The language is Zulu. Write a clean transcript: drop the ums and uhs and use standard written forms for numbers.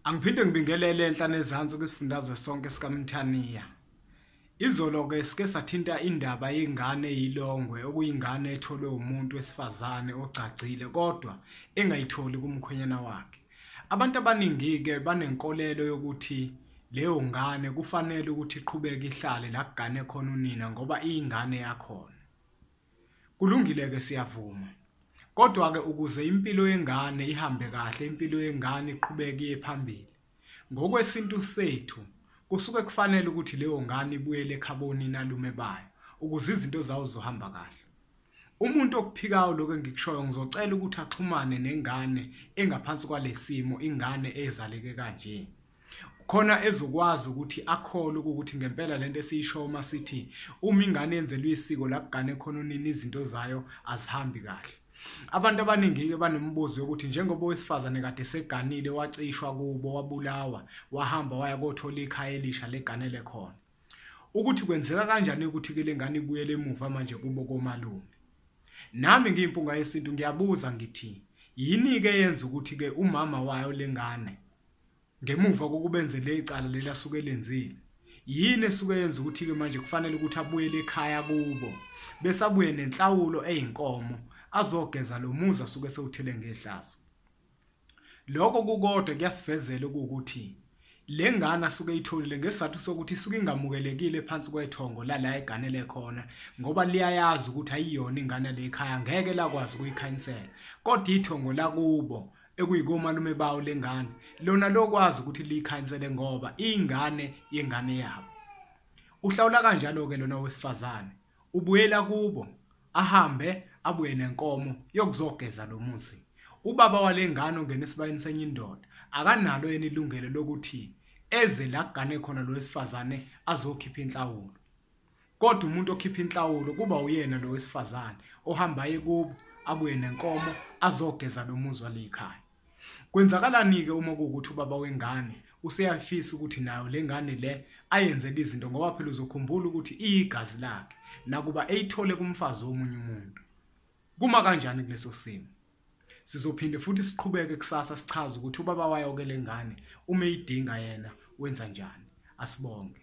Angiphinde ngibingelele enhla nezansi kwisifundazwe sonke sikaMthaniya. Izolo-ke sike sathinta indaba yengane eyilongwe okuyingane etholwe umuntu wesifazane ogcagcile kodwa engayitholi kumkhwenyana wakhe. Abantu abaningi-ke banenkolelo yokuthi leyo ngane kufanele ukuthi iqhubeke ihlale la kugane khona unina ngoba iyingane yakhona. Kulungile-ke siyavuma. Kodwa-ke ukuze impilo yengane ihambe kahle, impilo yengane iqhubeke iye phambili, ngokwesintu sethu kusuke kufanele ukuthi leyo ngane ibuyele ekhaboninalume bayo ukuze izinto zawo zizohamba kahle. Umuntu okuphikayo lokho engikushoyo ngizocela ukuthi axhumane nengane engaphansi kwalesimo, ingane ezaleke kanje. Khona ezokwazi ukuthi akholwe ukuthi ngempela lento esiyishoyo uma sithi uma ingane yenzelwe isiko la kugane khona unini izinto zayo azihambi kahle. Abantu abaningi-ke banombuzo yokuthi njengoba owesifazane kade seganile wacishwa kubo wabulawa wahamba waya kothola ikhaya elisha leganele khona, ukuthi kwenzeka kanjani ukuthi-ke le ngane ibuyele emuva manje kubo komalume. Nami ngiyimpunga yesintu ngiyabuza ngithi yini-ke yenza ukuthi-ke umama wayo lengane ngemuva kokubenzela icala leli asuke elenzile, yini esuke yenza ukuthi-ke manje kufanele ukuthi abuyele ekhaya kubo bese abuye nenhlawulo eyinkomo azogeza lo muzi asuke sewuthele ngehlazo. Lokho kukodwa kuyasivezela ukuthi le ngane asuke eyitholile ngesizathu sokuthi isuke ingamukelekile phansi kwethongo lala eganele khona ngoba liyayazi ukuthi ayiyona ingane le ekhaya, ngeke lakwazi ukuyikhanyisela, kodwa ithongo lakubo ekuyikomalume bawo lengane lona lokwazi ukuthi liyikhanyisele ngoba ingane yengane yabo. Uhlawula kanjalo-ke lona wesifazane, ubuyela kubo ahambe abuye nenkomo yokuzogeza lo muzi. Ubaba walengane ongena esibayeni senye indoda akanalo yena ilungelo lokuthi eze la kugane khona lo wesifazane azokhipha inhlawulo. Kodwa umuntu okhipha inhlawulo kuba uyena lo wesifazane ohamba aye kubo abuye nenkomo azogeza lo muzi walekhaya. Kwenzakalani-ke uma kuwukuthi ubaba wengane useyafisa ukuthi nayo le ngane le ayenzele izinto, ngoba phela uzokhumbula ukuthi iyigazi lakhe nakuba eyithole kumfazi womunye umuntu. Kuma kanjani kuleso simo? Sizophinde futhi siqhubeke kusasa sichaze ukuthi ubaba wayo-ke le ngane uma eyidinga yena wenza njani. Asibonge.